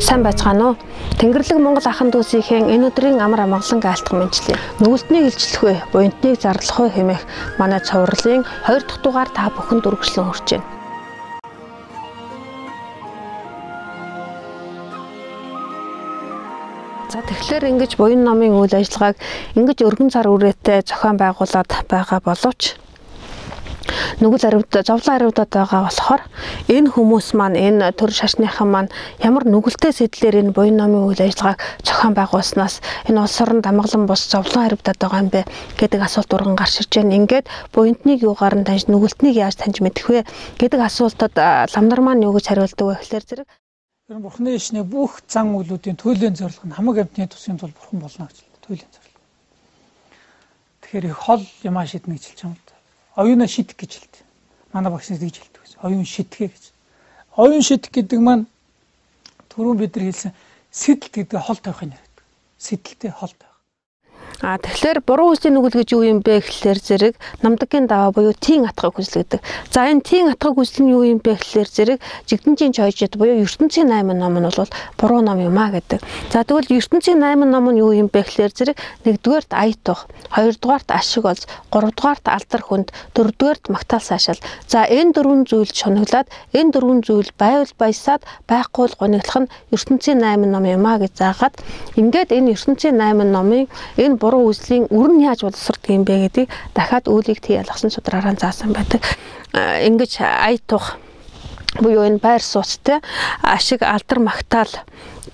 Сайн байцгаана уу? Тэнгэрлэг Монгол ахын дүүсийнхээ энэ өдрийн амар амгалан айлтган мэнчлээ. Нүгэлтнийг илчлэх вэ, буянтныг зарлах вэ хэмээх манай цувралын 2 дахь дугаар та бүхэнд үргэлжлэн хүрч байна. За тэгэхээр ингэж буян номын үйл ажиллагааг ингэж өргөн цар үрээтэй зохион байгуулад байгаа боловч нүгэл аривд зовлон аривдаад байгаа болохоор энэ хүмүүс маань энэ төр шашныхан маань ямар нүгэлтэй сэтлэр энэ буян номын үйл ажиллагааг зохион байгуулснаас энэ улс оронд амгалан бус зовлон аривдаад байгаа юм бэ гэдэг асуулт урган гарч ирж байна. Ингээд буянтныг юугаар нь таньж нүгэлтнийг яаж таньж мэдэх вэ гэдэг асуултад ламнар маань юу гэж хариулдаг вэ гэхээр зэрэг ер нь Бурхны ишний бүх зан үйлүүдийн туйлын зорилго нь хамаг амьтны тусын тул Бурхан болно гэж туйлын зорилго. Тэгэхээр их хол юмаа шиднэ гэж хэлж байгаа юм. Оюунаа шидэх гэж хэлдэг. Манай багш нар тэгж хэлдэг гэсэн. Оюун шидэхэ гэж. Оюун шидэх гэдэг маань түрүүн бид нар хэлсэн сэтэл гэдэг хол тавихыг яриад. Сэтэлтэй хол тавих. А тэгэхээр буруу хүслийн нүгэл гэж юу юм бэ гэхлээр зэрэг намдаггийн даваа буюу тийн атгаг хүсэл гэдэг. За энэ тийн атгаг хүсэл нь юу юм бэ гэхлээр зэрэг жигдэнжийн чойжид буюу ертөнцийн 8 ном нь бол буруу ном юм а гэдэг. За тэгвэл ертөнцийн 8 ном нь юу юм бэ гэхлээр зэрэг нэгдүгээрт ая тух, хоёрдугаарт ашиг олз, гуравдугаарт алдар хүнд, дөрөвдүгээрт магтаал сайшаал. За энэ дөрвөн зүйл шунаглаад энэ дөрвөн зүйл байвал баясаад байхгүй бол гониглох нь ертөнцийн 8 ном юм а гэж заагаад ингээд энэ ертөнцийн 8 номын энэ буруу үзлийн үр нь яаж боловсрдог юм бэ гэдгийг дахиад үүлийг тий ялгсан судраараа заасан байдаг. Ингэж ая тух буюу энэ байр сууцтай ашиг алдар магтаал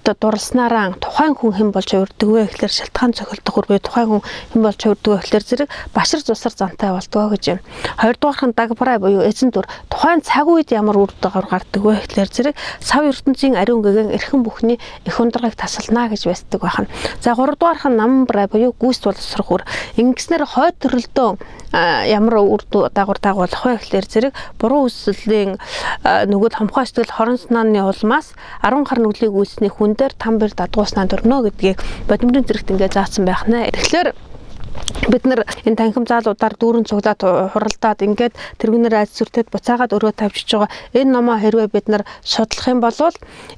одоо дурлснараа тухайн хүн хэн болж хувирдаг вэ гэхлээр шалтгаан цохилдох үр буюу тухайн хүн хэн болж хувирдаг вэ гэхлээр зэрэг башир зусар зантай болдгоо гэж юм. Хоёрдугаарх нь дагбарай буюу эзэн дүр тухайн цаг үед ямар үр дагавар гардаг вэ гэхлээр зэрэг сав ертөнцийн ариун гэгэн эрхэн бүхний эх ундрагыг тасалнаа гэж байсдаг байна. За гуравдугаарх нь намбарай буюу гүйс боловсрох үр. Ингэснээр хойд төрөлдөө ямар үр дагавар дагуулах вэ гэхлээр зэрэг буруу үслийн нүгэл хомхой сэтгэл хорон санааны улмаас 10 хар нүглийг үйлсний хүн дээр там бэр дадгууснаа дөрнө гэдгийг бодмөрийн зэрэгт ингээ заасан байх нэ. Тэгэхээр бид нар энэ танхим заалуудаар дүүрэн цуглаад хуралдаад ингээд тэргүүнээр айц сүртэд буцаагаад өрөө тавьчихж байгаа энэ номоо хэрвээ бид нар судлах юм бол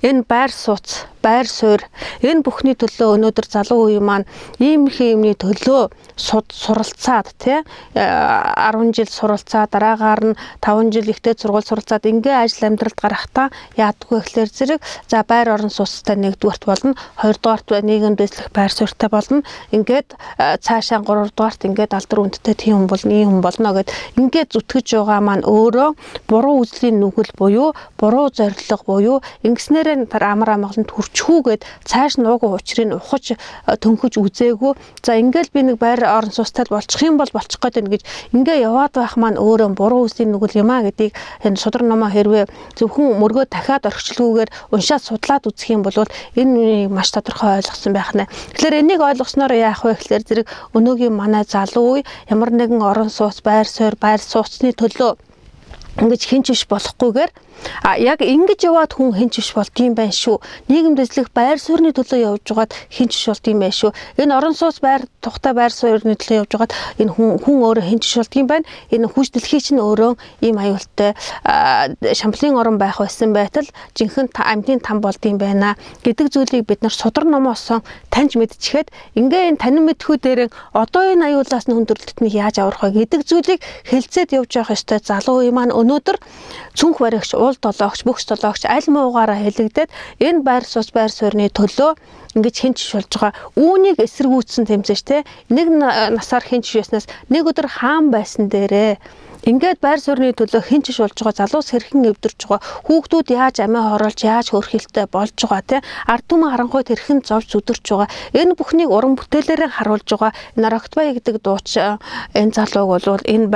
энэ байр сууц, байр суурь энэ бүхний төлөө өнөөдөр залуу үе маань ийм их юмны төлөө суралцаад тий 10 жил суралцаа дараагаар нь 5 жил ихтэй сургууль суралцаад ингээ ажил амьдралд гарахдаа яадгүй гэхлээр зэрэг за байр орон сууцтай нэгдүгээрт болно, хоёрдугаарт нийгэмд эзлэх байр суурьтай болно, ингээд цаашаа гуравдугаарт ингээд алдар үндтэй тийм хүн болно, ийм хүн болно гэд ингээд зүтгэж байгаа маань өөрөө буруу үзлийн нүгэл буюу буруу зорилго буюу ингэснээрээ амар амгаланд хүрчхүүгээд цааш нь уг учрыг ухаж төнхөж үзээгүй. За ингээл би нэг байр орон сууцтай болчих юм бол болчих гээд байна гэж ингээ яваад байх маань өөрөө буруу үзлийн нүгэл юм а гэдгийг энэ судар номоо хэрвээ зөвхөн мөргөө дахиад орхичлгүйгээр уншаад судлаад үзэх юм бол энэ үнийг маш тодорхой ойлгосон байх нэ. Тэгэхээр энийг ойлгосноор яах вэ гэхлээр зэрэг өнөөгийн манай залуу үе ямар нэгэн орон сууц, байр суурь, байр сууцны төлөө ингэж хинч биш болохгүйгээр а яг ингэж яваад хүн хинч биш болдгийм байх шүү. Нийгэмд эзлэх байр суурины төлөө явж байгаад хинч биш болдгийм байх шүү. Энэ орон сууц байр тухтай байр суурины төлөө явж байгаад энэ хүн өөрөө хинч биш болдгийм байна. Энэ хүч дэлхий чинь өөрөө ийм аюултай шамплын орон байх байсан байтал жинхэнэ амьтын там болдгийм байна гэдэг зүйлийг бид нар судар номоосон таньж мэдчихэд ингээ энэ танин мэдхүү дээр одоо энэ аюулаас нь хүндрэлтнийг яаж аврах вэ гэдэг зүйлийг хэлцээд явж явах ёстой залуу үе маань өнөөдөр цүнх баригч, уул долоогч, бөхс долоогч аль муугаараа хэлэгдээд энэ байр сууц байр суурины төлөө ингэж хинч биш болж байгаа. Үүнийг эсэргүүцсэн тэмцэж те нэг насаар хинч биш байснаас нэг өдөр хаан байсан дээрээ ингээд байр суурины төлөө хинч биш болж байгаа залуус хэрхэн эвдэрч байгаа, хүүхдүүд яаж амиа хоруулж яаж хөөрхөлтэй болж байгаа те ард түмэн харанхуйд хэрхэн зовж зүдэрч байгаа энэ бүхнийг уран бүтээлээрээ харуулж байгаа. Энэ Рогтбай гэдэг дууч энэ залууг бол энэ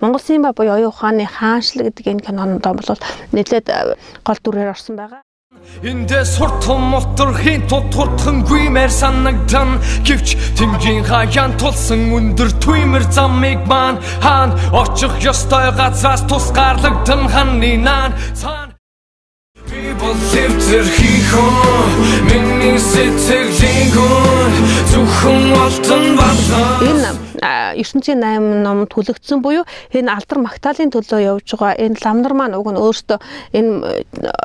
Монгол Симба буюу оюун ухааны хаанчлал гэдэг энэ кинонд бол нэлээд гол дүрээр орсон байгаа. Эндээ суртан моторхийн тут туртхангүй мэр санагдан гэвч тэнгийн хаяан тулсан өндөр туймэр замыг маань хаан очих ёстой газраас тусгаарлагдсан ханны наан цаана би бол левтэрхий хүн миний сэтгэлийн хүн зөвхөн алтан балан. Энэ ертөнцийн 8 ном түлэгдсэн буюу энэ алдар магтаалын төлөө явж байгаа энэ ламнар маань уг нь өөртөө энэ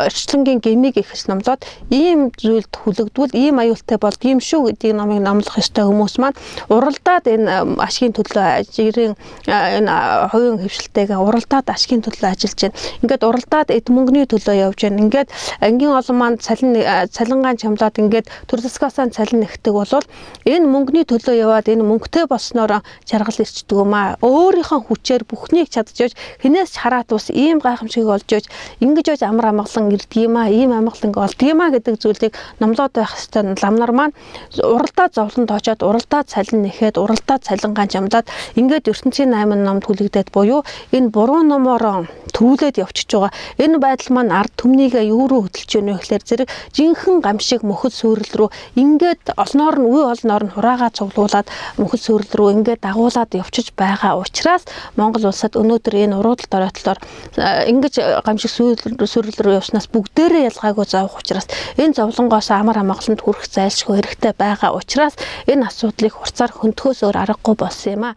орчлонгийн гмийг ихс номлоод ийм зүйлд хүлэгдвэл ийм аюултай болд юм шүү гэдгийг номыг номлох ёстой хүмүүс маань уралдаад энэ ашигын төлөө ажирын энэ хувийн хэвшилтэйгээ уралдаад ашигын төлөө ажиллаж байна. Ингээд уралдаад эд мөнгөний төлөө явж байна. Ингээд ангийн олон маань цалингаан чамлаад ингээд төр засгаасаа цалин нэгдэг болвол энэ мөнгөний төлөө яваад энэ мөнгөтэй болсноор жаргал ирчдэг юм аа. Өөрийнхөө хүчээр бүхнийг чадж явж хинээс ч хараат ус ийм гайхамшигыг олж явж ингэж явж амар амгалан ирдэг юм аа, ийм амгалан олдго юм аа гэдэг зүйлийг номлоод байх ёстой ламнар маань уралдаа зовлон тоочоод уралдаа цалин нэхэд уралдаа цалингаан чамлаад ингээд ертөнцийн 8 номд хүлэгдээд буюу энэ буруу номоор төрүүлээд явчихж байгаа. Энэ байдал маань ард түмнийгээ юу руу хөдөлж байна вэ гэхээр зэрэг жинхэнэ гамшиг мөхөл сүрэл рүү ингээд олноор нь үе олноор нь хураагаа цуглуулад мөхөл сүрэл рүү ингээд дагуулад явчихж байгаа учраас Монгол улсад өнөөдөр энэ уруудалд оройтлоор ингэж гамшиг сүрэл рүү явснаас бүгдээрээ ялгаагүй зовох учраас энэ зовлонгоос амар амгаланд хүрэх зайлшгүй хэрэгтэй байгаа учраас энэ асуудлыг хурцаар хөнтөхөөс өөр аргагүй болсон юм аа.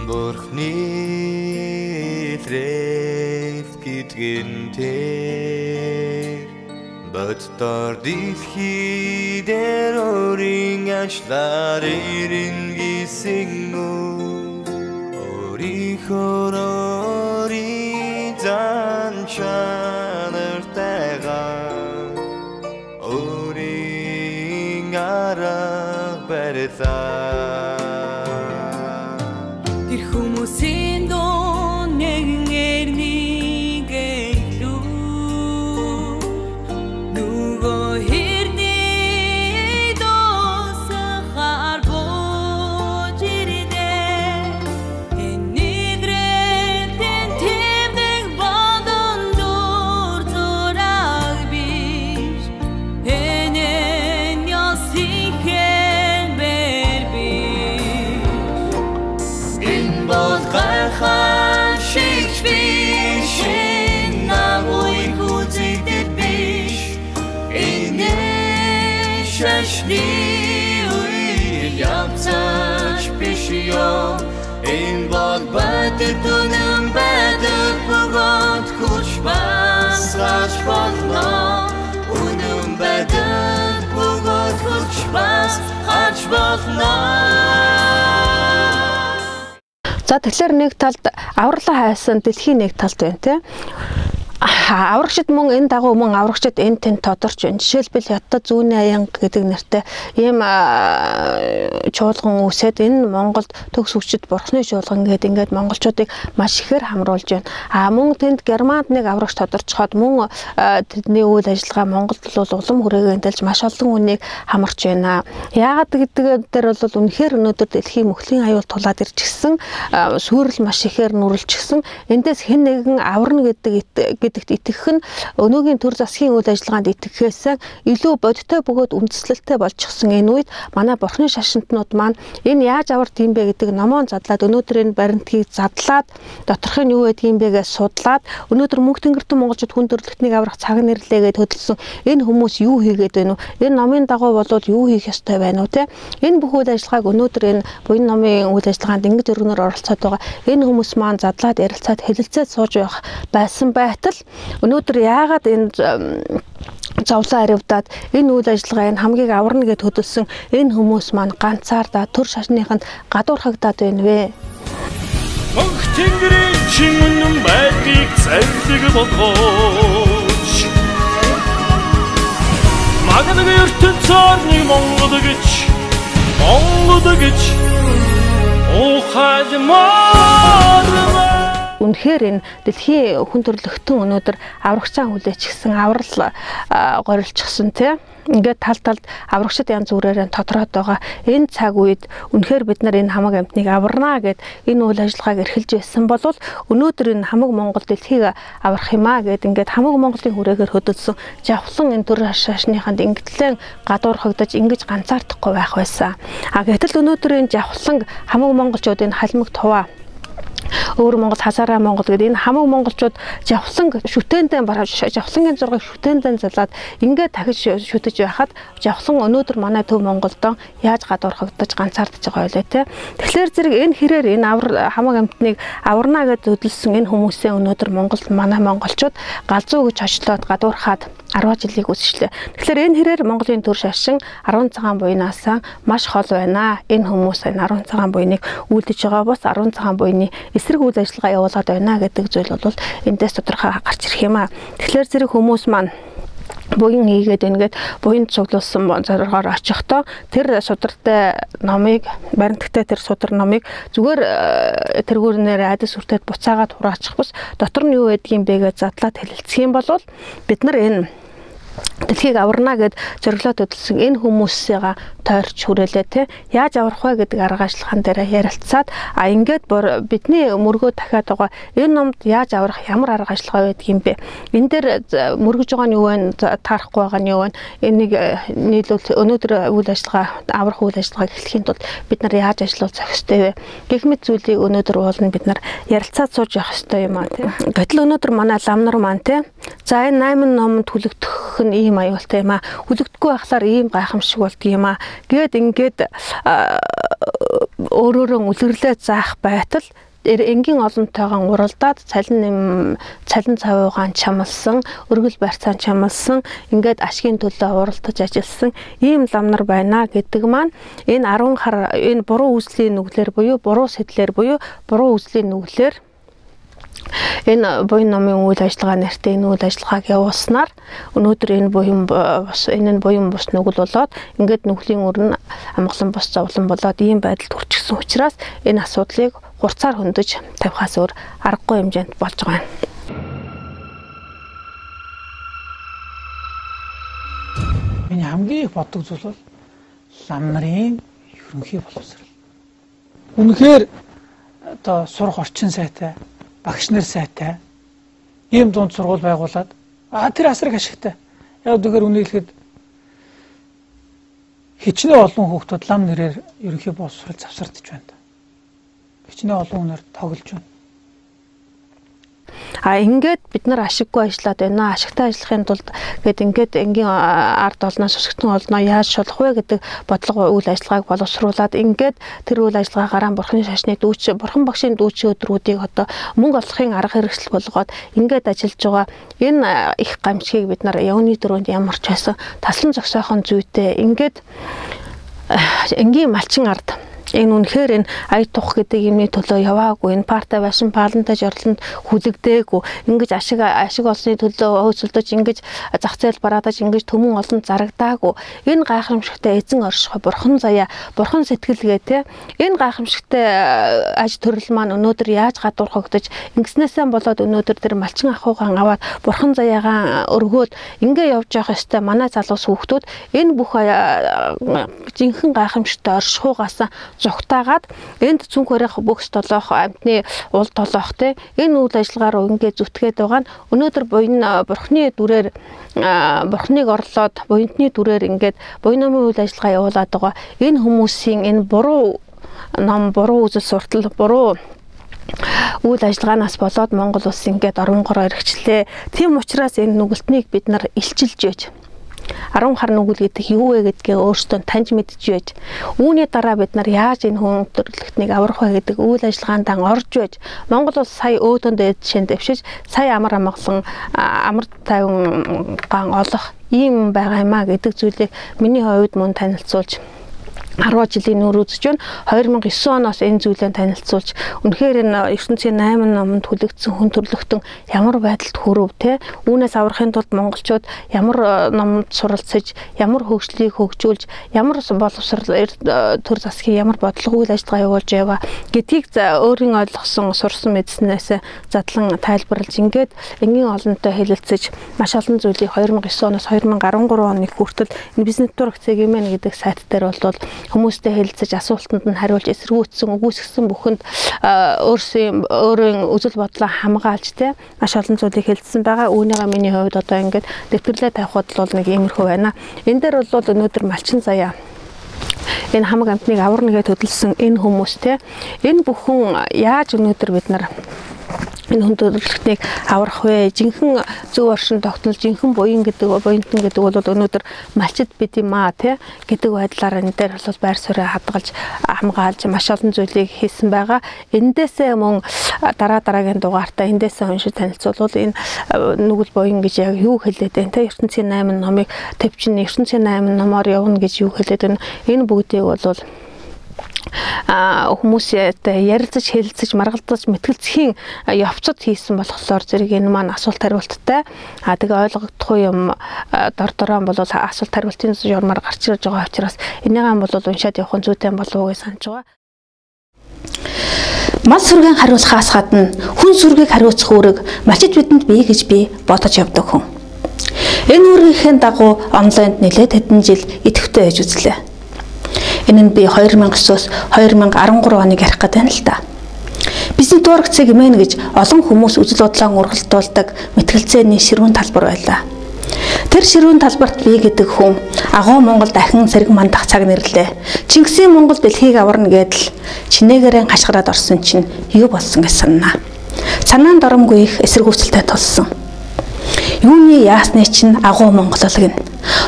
Бурхны илрээл гэдгэн тэр боддоор дэлхий дээр өөрийн ажлаар ирнэ гэсэн үг өөрийнхөө өөрийн зан чанартайгаа өөрийн арга барилаа. Тэр хүмүүсийн дунд нэгнээр нэг эхлүү нөгөө хэрний дуусахаар бууж ирнэ. Энэ идрэлтэн тэмдэг болон дүр зураг биш, энэ нь ёсын хэлбэр биш. Энэ бол гайхамшигч биш, энэ агуй үзэгдэл биш, энэ шашны үйл явцаач биш ёо. Энэ бол бодит үнэн байдаг бөгөөд хүч бас гарч болно. Үнэн байдаг бөгөөд хүч бас гарч болно. За тэгэхээр нэг талд авралаа хайсан дэлхийн нэг талд байна те. Аврагчид мөн энэ дагуу мөн аврагчид энэ тэнд тодорч байна. Жишээлбэл Хятад зүүнний аянга гэдэг нэртэй ийм чуулган үүсээд энэ Монголд төгс хүчит бурхны чуулган гэдэг ингээд монголчуудыг маш ихээр хамруулж байна. А мөн тэнд Германд нэг аврагч тодорчход мөн тэдний үйл ажиллагаа Монголд бол улам хүрээгээ дэлж маш олон хүнийг хамарч байна. Яагаад гэдэг дээр бол үнэхээр өнөөдөр дэлхийн мөхлийн аюул тулаад ирчихсэн, сүрэл маш ихээр нүрэлчихсэн. Эндээс хэн нэгэн аварна гэдэгт итгэх нь өнөөгийн төр засгийн үйл ажиллагаанд итгэхээс илүү бодиттой бөгөөд үндэслэлтэй болчихсон энэ үед манай бурхны шашинтнууд маань энэ яаж авард юм бэ гэдэг номоон задлаад өнөөдөр энэ баримтгийг задлаад доторх нь юу байдгийг бэ гэж судлаад өнөөдөр мөнх тэнгэртэн монголчууд хүн төрөлхтнийг аврах цаг нь ирлээ гэж хөдөлсөн энэ хүмүүс юу хийгээд байна вэ? Энэ номын дагуу болвол юу хийх ёстой байна уу те? Энэ бүх үйл ажиллагааг өнөөдөр энэ буян номын үйл ажиллагаанд ингэж өргөнөөр оролцоод байгаа энэ хүмүүс маань задлаад ярилцаад хэлэлцээд сууж байх байсан байтал өнөөдөр яагаад энэ зовлон аривдаад энэ үйл ажиллагаа энэ хамгийн аварна гэд хөдөлсөн энэ хүмүүс маань ганцаардаа төр шашныханд гадуурхагдаад байна вэ? Мөнх тэнгэрийн чин үнэн байдлыг зайлэг болгооч Магнаг ертөнцөөр нэг Монгол гэж Монгол гэж ухаалмаар. Үнэхээр энэ дэлхийн хүн төрөлхтөн өнөөдөр аврагчаан хүлээчихсэн, аврал горилчихсан тий. Ингээд тал талд аврагчид янз бүрээр тодроод байгаа. Энэ цаг үед үнэхээр бид нар энэ хамаг амьтныг аварнаа гэд энэ үйл ажиллагааг эрхэлж байсан бол өнөөдөр энэ хамаг Монгол дэлхийг аврах юм аа гэд ингээд хамаг Монголын хүрээгээр хөдөлсөн жавхлан энэ төр шашныханд ингэтлэн гадуурхагдаж ингэж ганцаардахгүй байх байсан. А гэтэл өнөөдөр энэ жавхлан хамаг монголчууд энэ халимаг туваа Өөр Монгол, Хазаараа Монгол гэдэг энэ хамаг монголчууд жавхлан шүтээндээ жавхлангийн зургийг шүтээндээ залаад ингээд дахиж шүтэж байхад жавхлан өнөөдөр манай төв Монголдон яаж гадуурхагдаж ганцаардаж байгаа вэ те. Тэгэхээр зэрэг энэ хэрээр энэ авар хамаг амьтныг аварна гэж зөвлөсөн энэ хүмүүсээ өнөөдөр Монголд манай монголчууд галзуу гэж хочлоод гадуурхаад 10 жилийг үсчлээ. Тэгэхээр энэ хэрээр Монголын төр шашин 10 цагаан буйнаасаа маш хол байна. Энэ хүмүүс энэ 10 цагаан буйныг үлдэж байгаа бус 10 цагаан буйны эсрэг үйл ажиллагаа явуулаад байна гэдэг зүйл бол эндээс тодорхой гарч ирэх юм аа. Тэгэхээр зэрэг хүмүүс маань буян хийгээд ингээд буянд цуглуулсан зоргоор очихдоо тэр судартай номыг баримттай тэр судар номыг зүгээр тэргүүрнээр айдас хүртээд буцаагаад хураачих бус дотор нь юу байдгийг бэ гэж задлаад хэлэлцэх юм бол бид нар энэ дэлхийг аварна гэд зориглоод хөдөлсөн энэ хүмүүсээ тойрч хүрээлээ те. Яаж аврах вэ гэдэг арга ажиллагаан дээр ярилцаад а ингээд бидний мөргөө дахиад байгаа энэ номд яаж аврах ямар арга ажиллагаа байдаг юм бэ? Энэ дээр мөргөж байгаа нь юу вэ? Таарахгүй байгаа нь юу вэ? Энийг нийлүүл өнөөдөр үйл ажиллагаа аврах үйл ажиллагааг эхлэхийн тулд бид нар яаж ажиллах зохистой вэ? Гэх мэт зүйлийг өнөөдөр уулна бид нар ярилцаад сууж явах ёстой юм а те. Гэтэл өнөөдөр манай лам нар маань те. За энэ 8 номонд хүлэгдэх нь ийм аюултай юм а. Хүлэгдэхгүй байхлаар ийм гайхамшиг болдго юм а. Гээд ингээд өөрөөрөө үлгэрлээ заах байтал энгийн олонтойгоо уралдаад цалин цавуугаан чамлсан, өргөл барьцаан чамлсан, ингээд ашигын төлөө уралдаж ажилласан ийм лам нар байна гэдэг маань энэ 10 хар энэ буруу үйлслийн нүглэр буюу буруу сэтлэр буюу буруу үйлслийн нүглэр энэ буян номын үйл ажиллагаа нэртэй энэ үйл ажиллагааг явуулснаар өнөөдөр энэ буян бус энэ нь буян бус нүгэл болоод ингээд нүглийн үр нь амгалан бус зовлон болоод ийм байдалд хүрчихсэн учраас энэ асуудлыг хурцаар хөндөж тавихаас өөр аргагүй хэмжээнд болж байгаа юм. Миний хамгийн их боддог зүйл бол лам нарын ерөнхий боловсрол. Үнэхээр одоо сурах орчин сайтай, багш нар сайтай ийм дунд сургууль байгуулад тэр асраг ашигтай. Яг тэгэхээр үнэ хэлэхэд хичнээн олон хүүхдүүд лам нэрээр ерөнхий боловсрол завсардж байна. Хичнээн олон хүнээр тоглож байна. А ингээд бид нар ашиггүй ажиллаад байна. Ашигтай ажиллахын тулд гээд ингээд энгийн ард олноо сүсгтэн олноо яаж шулах вэ гэдэг бодлого үйл ажиллагааг боловсруулад ингээд тэр үйл ажиллагаагаараа бурхны шашны дүүч, бурхан багшийн дүүчийн өдрүүдийг одоо мөнгө олохын арга хэрэгсэл болгоод ингээд ажиллаж байгаа энэ их гамшигыг бид нар явны дөрөнд ямар ч байсан таслан зогсоохон зүйтэй ингээд энгийн малчин ард энэ үнэхээр энэ ая тух гэдэг юмны төлөө яваагүй, энэ партай байшин палантай жорлонд хүлэгдээгүй, ингэж ашиг олсны төлөө хөөцөлдөж ингэж зах зээл бараадаж ингэж төмөн олон зарагдаагүй. Энэ гайхамшигтай эзэн оршихуй бурхан заяа, бурхан сэтгэлгээ те. Энэ гайхамшигтай аж төрөл маань өнөөдөр яаж гадуурхагдаж ингэснээсээ болоод өнөөдөр тэр малчин ахуйгаан аваад бурхан заяагаан өргөөд ингээ явж явах ёстой манай залуус хүүхдүүд энэ бүх жинхэнэ гайхамшигтай оршихуйгаас зугтаагаад энд цүнх барих бөгс толоох амьтны уул толоох те энэ үйл ажиллагаа руу ингээд зүтгээд байгаа нь өнөөдөр буян бурхны дүрээр бурхныг орлоод буянтны дүрээр ингээд буян номын үйл ажиллагаа явуулаад байгаа энэ хүмүүсийн энэ буруу ном, буруу үзэл суртал, буруу үйл ажиллагаанаас болоод Монгол улс ингээд оронгороо эргэжлээ. Тийм учраас энэ нүгэлтнийг бид нар илчилж байж 10 хар нүгэл гэдэг юу вэ гэдгээ өөрсдөө таньж мэдж байж үүний дараа бид нар яаж энэ хүн төрөлхтнийг аврах вэ гэдэг үйл ажиллагаанд орж байж Монгол улс сая өөдөнд жишээнд дэвшиж сая амар амгалан амар тайван ган олох ийм байгаа юм а гэдэг зүйлийг миний хувьд мөн танилцуулж 10 жилийн нүүр үзэж байна. 2009 оноос энэ зүйлээ танилцуулж үнэхээр энэ ертөнцийн 8 номонд хүлэгдсэн хүн төрлөختөн ямар байдалд хүрв те үүнээс аврахын тулд монголчууд ямар номонд суралцаж, ямар хөгжлийг хөгжүүлж, ямар боловсрол төр засгийн ямар бодлого үйл ажиллагаа явуулж яваа гэдгийг өөрийн ойлгосон, сурсан мэдснээс задлан тайлбарлаж ингээд энгийн олонтой хэлэлцэж маш олон зүйлийг 2009 оноос 2013 оны хүртэл энэ бизнес тураг цэгийн гэдэг сайт дээр бол хүмүүстэй хэлэлцэж асуултанд нь хариулж эсэргүүцсэн, үгүйсгэсэн бүхэнд өөрийн үзэл бодлоо хамгаалж те маш олон зүйлийг хэлсэн байгаа. Үүнийгээ миний хувьд одоо ингээд дэвтэрлээ тавихад бол нэг иймэрхүү байна. Энэ дээр бол өнөөдөр малчин заяа Энэ хамаг амтныг аварна гэж хөдөлсөн энэ хүмүүс те энэ бүхэн яаж өнөөдөр бид нар энэ хүндрэлтнийг аврах вэ? Жинхэнэ зөв оршин тогтнол, жинхэнэ буян гэдэг буянтан гэдэг бол өнөөдөр малчид бид юм аа тий гэдэг байдлаар энэ дээр бол байр суурь хадгалж хамгаалж маш олон зүйлийг хийсэн байгаа. Эндээсээ мөн дараа дараагийн дугаартаа эндээсээ уншиж танилцуулбал энэ нүгэл буян гэж яг юу хэлээд байна те ертөнцийн 8 номыг төвчин ертөнцийн 8 номоор явна гэж юу хэлээд байна. Энэ бүгдийг бол хүмүүстэй ярилцаж, хэлэлцэж, маргалдаж, мэтгэлцхийн явцад хийсэн болохоор зэрэг энэ маань асуулт хариулттай. Тэгээ ойлгогдохгүй юм дор дороо бол асуулт хариултын журмаар гарч ирж байгаа учраас энийгээ бол уншаад явах нь зүйтэй болов уу гэж санаж байгаа. Мал сүргийн хариуцахаас гадна хүн сүргийг хариуцах үүрэг малчид бидэнд бий гэж би бодож явдаг хүн. Энэ үүргийнхээ дагуу онлайнд нэлээд хэдэн жил идэвхтэй байж үзлээ. Энэ нь би 2009-оос 2013 оныг ярих гэдэг юм л да. Бидний дуурагцыг имэн гэж олон хүмүүс үзэл бодлоо ургалдуулдаг мэтгэлцээний ширүүн талбар байлаа. Тэр ширүүн талбарт би гэдэг хүн агуу Монгол дахин сэрэг мандах цаг нэрлээ. Чингисийн Монгол дэлхийг аварна гэдэл чинээгээрэн хашгираад орсон чинь юу болсон гэж санана. Санаанд оромгүй их эсэргүүцэлтэй тулсан. Юуны яасны чинь агуу Монгол л гин.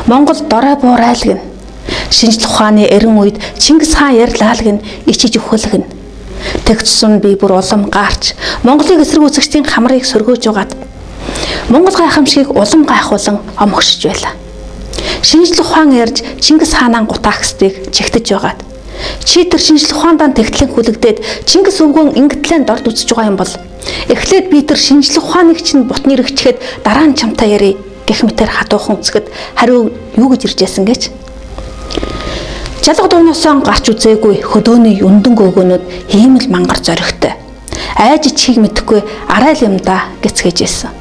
Монгол дорой буурай л гин. Шинжлэх ухааны эрен үед Чингис хаан ярьлаа л гин ичиж өхөл гин. Тэгтсэн би бүр улам гаарч Монголыг эсэргүүцэгчдийн хамрыг сөргөөж угаад Монгол гайхамшигыг улам гайхуулан омогшиж байлаа. Шинжлэх ухаан ярьж Чингис хаанаа гутаагсдыг чигтэж байгаад чи тэр шинжлэх ухаандаа тэгтлэн хүлэгдээд Чингис өвгөн ингэтлэн дорд үзэж байгаа юм бол эхлээд би тэр шинжлэх ухааныг чинь бутны рэгчгээд дараа нь чамтай ярий гэх мэтэр хатуухан үзэхэд хариу юу гэж ирж байсан гэж. Жалга дуунасаа гарч үзээгүй хөдөөний юндан гөөгөнүүд ийм л мангар зоригтой. Айж ичхийг мэдэхгүй арай л юм да гэцгээж байсан.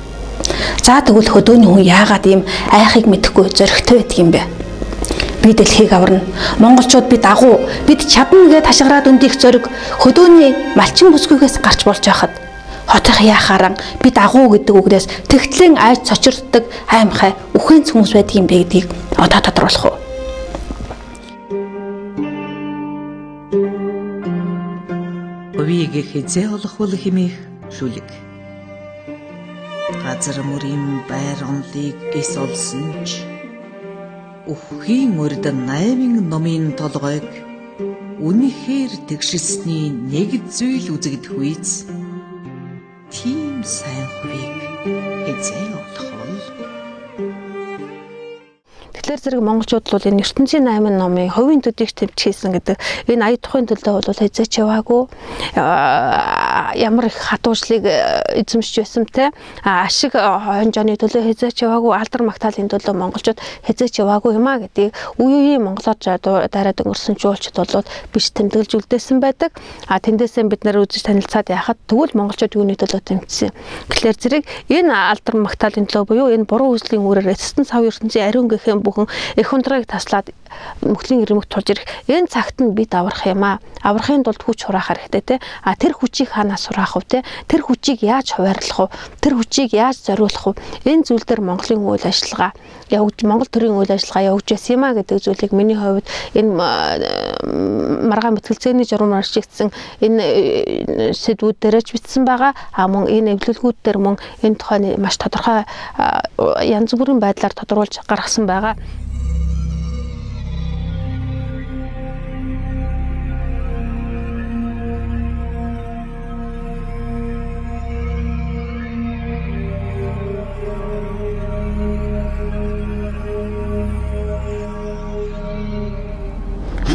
За тэгвэл хөдөөний хүн яагаад ийм айхыг мэдэхгүй зоригтой байдаг юм бэ? Би дэлхийг аварна. Монголчууд бид агуу, бид чадна гэд хашгираад өндих зориг хөдөөний малчин бүсгүйгээс гарч болж байхад хотынх яхааран бид агуу гэдэг үгнээс тэгтлэн айж цочирддаг аймхай үхэнц хүмүүс байдаг юм бэ гэдгийг одоо тодруулах уу? Хувийг хизээ олох бол хэмээх шүлэг. Газар мөрийн байр онлыг эс олсон ч үххийн урд 8 номын толгойг үнэхээр тэгшилсний нэг зүйл үзэгдэх үйц тийм сайн хувийг хизээ олох бол. Тэгэхээр зэрэг монголчууд бол энэ ертөнцийн 8 номын хувийн төдийг тэмцээсэн гэдэг энэ ая тухайн төлөө бол хязгаарч яваагүй ямар их хатуужлыг эзэмшиж байсан те ашиг хонжооны төлөө хязгаарч яваагүй алдар магтаалын төлөө монголчууд хязгаарч яваагүй юм а гэдгийг үе үеийн монголоор дараад өнгөрсөн жуулчид бол биш тэмдэглэж үлдээсэн байдаг. А тэндээсээ бид нэр үзэж танилцаад яхад тэгвэл монголчууд юуны төлөө тэмцсэн. Тэгэхээр зэрэг энэ алдар магтаалын төлөө буюу энэ буруу үзлийн үүрээр эцэст нь сав ертөнцийн ариун гэхэн бүхэн эх хундрыг таслаад мөхлийн ирмэг тулж ирэх энэ цагт нь бид аврах юм а. Аврахын тулд хүч хураах хэрэгтэй те. А тэр хүчийг хаанаас хураах вэ те? Тэр хүчийг яаж хуваарлах вэ? Тэр хүчийг яаж зориулах вэ? Энэ зүйл дээр Монголын үйл ажиллагаа явагд Монгол төрийн үйл ажиллагаа явагдж байсан юм а гэдэг зүйлийг миний хувьд энэ маргаан мэтгэлцээний журмаар шигдсэн энэ сэдвүүд дээр ч бичсэн байгаа. А мөн энэ эвлэлгүүд дээр мөн энэ тухай маш тодорхой янз бүрийн байдлаар тодруулж гаргасан байгаа.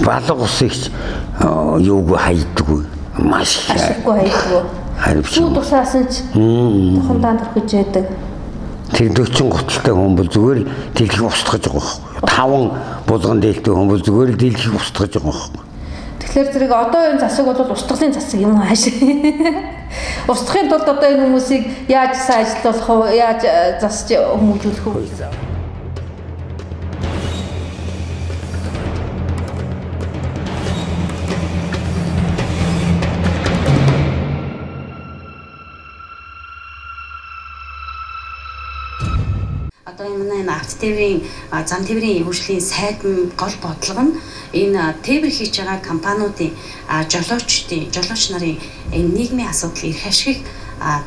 Балга усыг юугүй хайдаггүй. Маш ашиггүй хайдаггүй. Харивч. Сүү тусаасан ч тухандаан төрхөж яадаг. Тэр 40 гуталтай хүн бол зүгээр л дэлхийг устгаж байгаа байхгүй. 5 булган дээлтэй хүн бол зүгээр л дэлхийг устгаж байгаа байхгүй. Тэгэхээр зэрэг одоо энэ засаг бол устгалын засаг юм ааш. Устгахын тулд одоо энэ хүмүүсийг яаж сайн ажиллуулах вэ? Яаж засч хүмүүжүүлэх вэ? Одоо энэ манай автотээврийн зам тээврийн хөгжлийн сайд нь гол бодлого нь энэ тээвэр хийж байгаа компаниудын жолоочдын жолооч нарын энэ нийгмийн асуудал эрх ашиг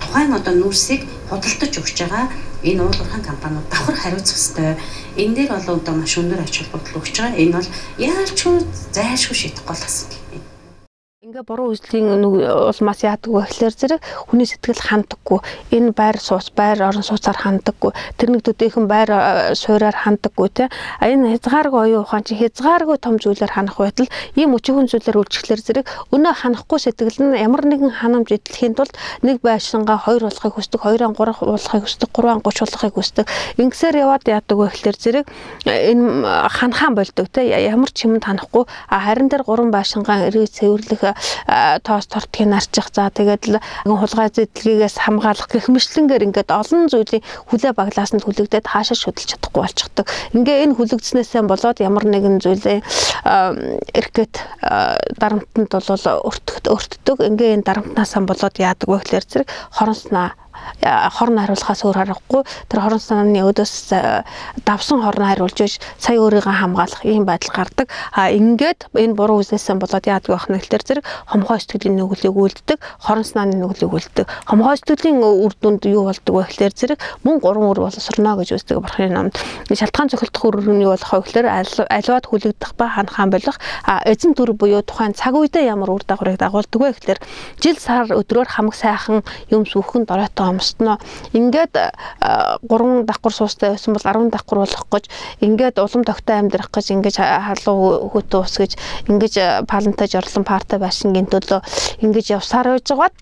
тухайн одоо нүүрсийг худалдаж өгч байгаа энэ уул уурхайн компаниуд давхар хариуцах ёстой. Энэ дээр бол одоо маш өндөр ач холбогдол өгч байгаа. Энэ бол яалчгүй зайлшгүй шийдэх гол асуудал. Ингээ буруу үйлдлийн улмаас яадаг вэ гэхлээр зэрэг хүний сэтгэл ханддаггүй. Энэ байр сууц, байр орон сууцаар ханддаггүй. Тэр нэг төдийхөн байр суураар ханддаггүй те. А энэ хязгааргүй оюун ухаан чи хязгааргүй том зүйлээр ханах байтал ийм өчигхэн зүйлээр үйлчлэхлээр зэрэг өнөө ханахгүй сэтгэл нь ямар нэгэн ханамж эдлэхийн тулд нэг байшингаа 2 болохыг хүсдэг, 2-аа 3 болохыг хүсдэг, 3-аа 30 болохыг хүсдэг. Ингэсээр яваад яадаг вэ гэхлээр зэрэг энэ ханхаан болдог те. Ямар ч юмд ханахгүй. А харин тэр 3 байшингаа эргэж цэвэрлэх тоос тортгийг нарчих, за тэгээд л хулгай зэдлгээс хамгаалах гэх мэтлэнгээр ингээд олон зүйлийн хүлээ баглаас нь хүлэгдээд хаашаа шүдэлж чадахгүй болчихдог. Ингээ энэ хүлэгдснээсээ болоод ямар нэгэн зүйлийн эргэт дарамтанд бол өртдөг. Ингээ энэ дарамтнаасаа болоод яадаг вэ гэхлээр зэрэг хорон санаа хорн хариулахаас өөр аргагүй. Тэр хорон санааны өдөөс давсан хорн хариулж биш сая өөрийгөө хамгаалах ийм байдал гардаг. А ингээд энэ буруу үзээсээ болоод яадаг байх нь гэхлээр зэрэг хомхой сэтгэлийн нүглийг үлддэг, хорон санааны нүглийг үлддэг. Хомхой сэтгэлийн үр дүнд юу болдог вэ гэхлээр зэрэг мөн 3 үр боловсроно гэж үздэг Бурхны номд. Шалтгаан цохилдох үр нь юу болох вэ гэхлээр аливаад хүлэгдэх ба ханхаан болох. А эзэн төр буюу тухайн цаг үедээ ямар үр дагаврыг дагуулдаг вэ гэхлээр жил сар өдрөөр хамаг сайхан юм сүхэн доройтой амстно. Ингээд 3 давхар суустай байсан бол 10 давхар болох гэж, ингээд улам тогтой амьдрах гэж, ингэж халуун хөтөө ус гэж, ингэж палантай жорлон партай байшингийн төлөө ингэж явсаар байж байгаад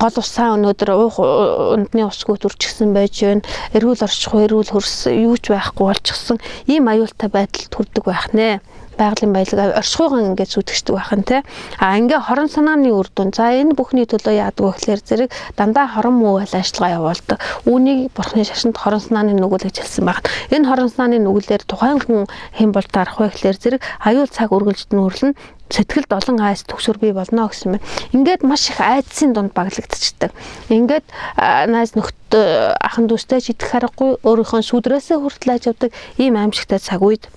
гол усаа өнөөдөр уух ундны усгүй төрчихсөн байж байна. Эрүүл орчих, эрүүл хөрс юу ч байхгүй болчихсон ийм аюултай байдалд хүрдэг байх нэ. Байгалийн баялаг оршихуйган ингээд зүтгэждэг байх нь те. А ингээ хорон санааны үр дүн. За энэ бүхний төлөө яадаг вэ гэхлээр зэрэг дандаа хорон муу үйл ажиллагаа явуулдаг. Үүнийг Бурхны шашинд хорон санааны нүгэл гэж хэлсэн байна. Энэ хорон санааны нүгэлээр тухайн хүн хэн бол дарах вэ гэхлээр зэрэг аюул цаг үргэлжлэн үрлэн сэтгэлд олон айц төгсөр бий болно гэсэн юм. Ингээд маш их айдсын дунд баглагдчихдаг. Ингээд найз нөхдөд ахан дүүстэй ч идэх аргагүй, өөрийнхөө сүдрээсээ хүртэл аж явдаг ийм аимшигтай цаг үед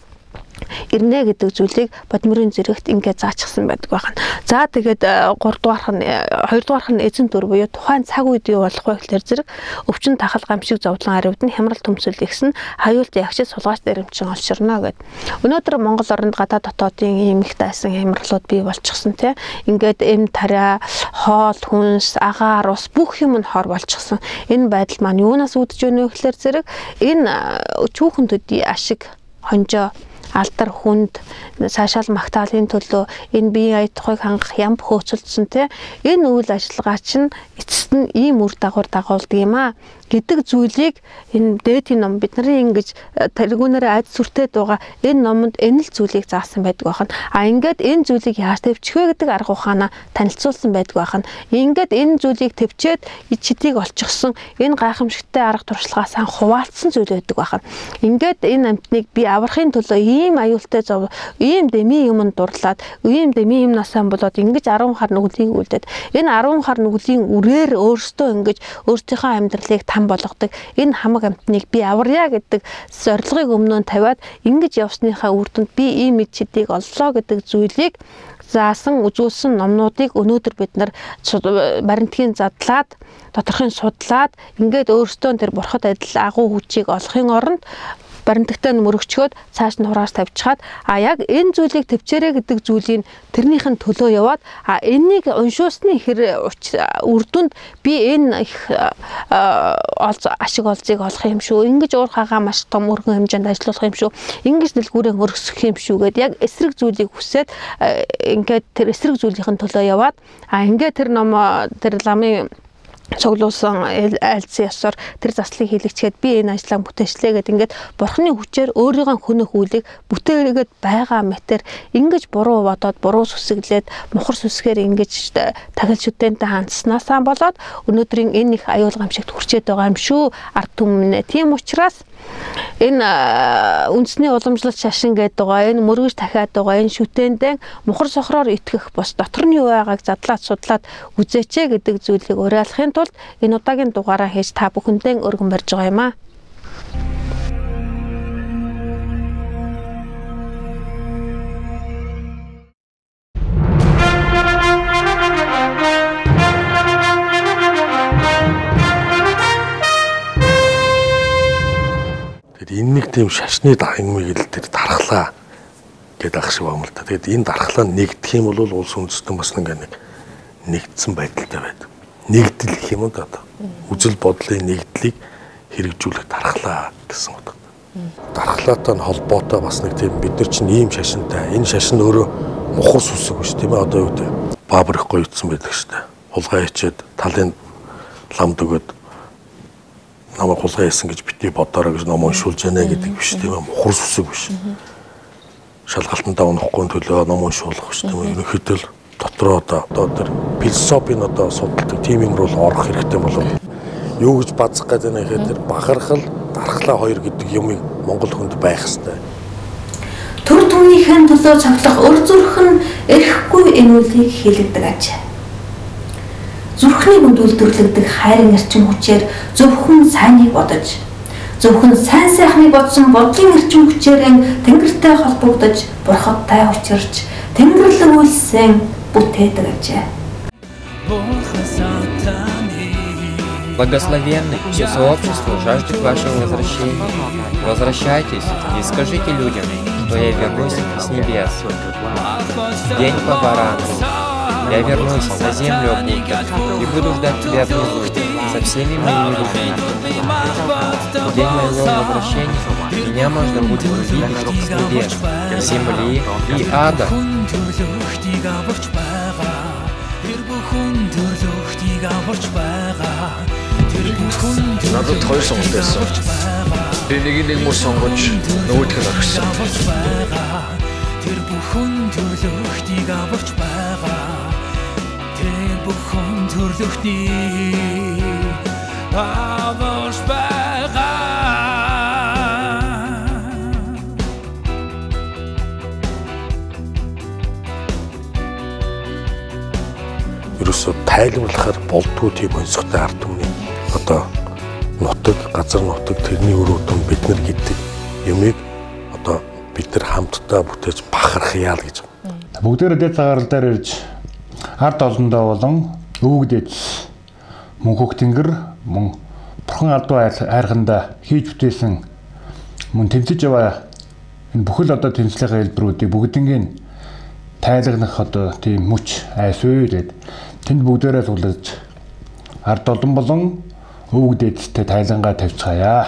ирнэ гэдэг зүйлийг Бодмөрийн зэрэгт ингээд заачихсан байдаг байна. За тэгээд 3 дугаарх нь 2 дугаарх нь эзэн төр буюу тухайн цаг үед юу болох вэ гэхлээр зэрэг өвчин тахал гамшиг зовлон аривд нь хямрал төмсөл ихсэн хаюулт ягшид сулгаач дэрэмчин олширно гэд. Өнөөдөр Монгол оронд гадаад дотоодын ийм их дайсан хямралууд бий болчихсон те. Ингээд эм тариа, хоол хүнс, агаар ус бүх юм нь хор болчихсон. Энэ байдал маань юунаас үүдэж байна вэ гэхлээр зэрэг энэ чүүхэн төдий ашиг хонжоо алдар хүнд цаашаал магтаалын төлөө энэ биеийн аятхыг хангах ямб хөөцөлдсөн те. Энэ үйл ажиллагаа чинь эцэст нь ийм үр дагавар дагуулдаг юм а гэдэг зүйлийг энэ дээдийн ном бидний ингэж тэргүүнээрээ айд сүртэй байгаа энэ номонд энэ л зүйлийг заасан байдаг байна. А ингээд энэ зүйлийг яаж төвчих вэ гэдэг арга ухаанаа танилцуулсан байдаг байна. Ингээд энэ зүйлийг төвчээд чидийг олчихсон энэ гайхамшигтай арга туршлагаасаа хуваалцсан зүйл байдаг байна. Ингээд энэ амтныг би аврахын төлөө ийм аюултай зов, ийм дэмий юмд дурлаад, ийм дэмий юмнасаа болоод ингэж 10 хар нүглийг үлдээд энэ 10 хар нүглийн үрээр өөрсдөө ингэж өөрсдийнхөө амьдралыг там болгодог. Энэ хамаг амтныг би аварья гэдэг зорилгыг өмнөө нь тавиад ингэж явсныхаа үр дүнд би ийм эд чидийг оллоо гэдэг зүйлийг заасан үзүүлсэн номнуудыг өнөөдөр бид нар баримтгийн задлаад доторхын судлаад ингээд өөрсдөө тэр бурхад адил агуу хүчийг олохын оронд баримтагтай нь мөрөгчөөд цааш нь хурааж тавьчихад а яг энэ зүйлийг төвчээрэй гэдэг зүйлийг тэрнийх нь төлөө яваад а энэнийг уншуулсны хэр үр дүнд би энэ их ашиг олзыг олох юм шүү, ингэж уур хагаа маш том өргөн хэмжээнд ажиллуулах юм шүү, ингэж дэлгүүрээ өргөсгөх юм шүү гэд яг эсрэг зүйлийг хүсээд ингээд тэр эсрэг зүйлийнх нь төлөө яваад а ингээд тэр ном тэр ламын цуглуулсан айлцсан ёсоор тэр заслыг хийлгэчихэд би энэ ажлаа бүтээчлээ гэд ингээд бурхны хүчээр өөрийнхөө хөнөх үйлийг бүтээгээд байгаа мэтэр ингэж буруу бодоод буруу сүсэглээд мухар сүсгээр ингэж тахил шүтэнтэй хандснаасаа болоод өнөөдрийн энэ их аюул гамшигт хүрчээд байгаа юм шүү ард түмэн. Тийм учраас энэ үндэсний уламжлалт шашин гэдэг байгаа, энэ мөргөж дахиад байгаа, энэ шүтээндээ мухар сохроор итгэх бос дотор нь юу байгааг задлаад судлаад үзээч гэдэг зүйлийг уриалахын тулд энэ удаагийн дугаараа хийж та бүхэндээ өргөн барьж байгаа юм аа. Энэ нэг тийм шашны юмыг л тэр дархлаа гэдэг ах шиг байна л да. Тэгээд энэ дархлаа нэгдэх юм бол улс үндэстэн бас нэг нэгдсэн байдалтай байдаг. Нэгдэл гэх юм да одоо. Үзэл бодлын нэгдлийг хэрэгжүүлэх дархлаа гэсэн утга. Дархлаатай нь холбоотой бас нэг тийм бид нар чинь ийм шашинтай. Энэ шашин өөрөө мухар сүсэг биш тийм ээ одоо юу гэдэг. Баабар их гоё утсан байдаг шүү дээ. Хулгай хийчээд талын ламд өгөөд намайг хулгай хийсэн гэж бити бодоорой гэж ном уншуулж яана гэдэг биш тийм ээ. Мухар сүсэг биш. Шалгалтандаа унаахгүй төлөө ном уншуулах биш тийм ээ. Ерөнхийдөө л дотроо одоо тэр философийн одоо судалдаг тийм юм руу орох хэрэгтэй болов. Юу гэж базах гэдэг нь гэхээр тэр бахархал, дархлаа хоёр гэдэг юмыг монгол хүнд байх ёстой. Төр түүнийхэн төлөө цоглох өр зүрх нь эрэхгүй энэ үлийг хийлэгдэг аж. Зүрхний хүнд үйлдвэрлэгдэх хайрын эрчим хүчээр зөвхөн сайныг бодож, зөвхөн сайн сайхныг бодсон бодлын эрчим хүчээр тэнгэртэй холбогдож, бурхадтай учирч, тэнгэрлэг үйлсэн бүтээдэг ажээ. Благословенны все сообщество жаждет вашего возвращения. Возвращайтесь и скажите людям, что я вернусь с небес. День по барану. Я вернусь на землю, Будда, и буду ждать тебя внизу со всеми моими людьми. В день моего возвращения меня можно будет увидеть с небес, земли и ада. Надад хоёр сонголт байсан. Би нэг нэг мөр сонгож нөгөөх нь орхисон. Тэр бүхэн төрлөختийг аварч байгаа. Тэр бүхэн төрлөختийг аварч байгаа. Ерөөсөө тайлбарлахаар болдгоо тийм онцгой ард түмний одоо нутаг, газар нутаг тэрний үр дүн бид нар гэдэг юмыг одоо бид нар хамтдаа бүтээж бахархъя л гэж. Бүгдээрээ дэд цагаарал дээр ирж ард олондоо болон өвөг дэд мөнхөх тэнгэр мөн бурхан алдуу хайрхандаа хийж бүтээсэн мөн тэмцэж яваа энэ бүхэл одоо тэмцлийнхаа хэлбэрүүдийг бүгднийг тайлагнах одоо тийм мөч айс үү гэд тэнд бүгдээрээ суулгаж ард олон болон өвөг дээдтэй тайлангаа тавьцгаая.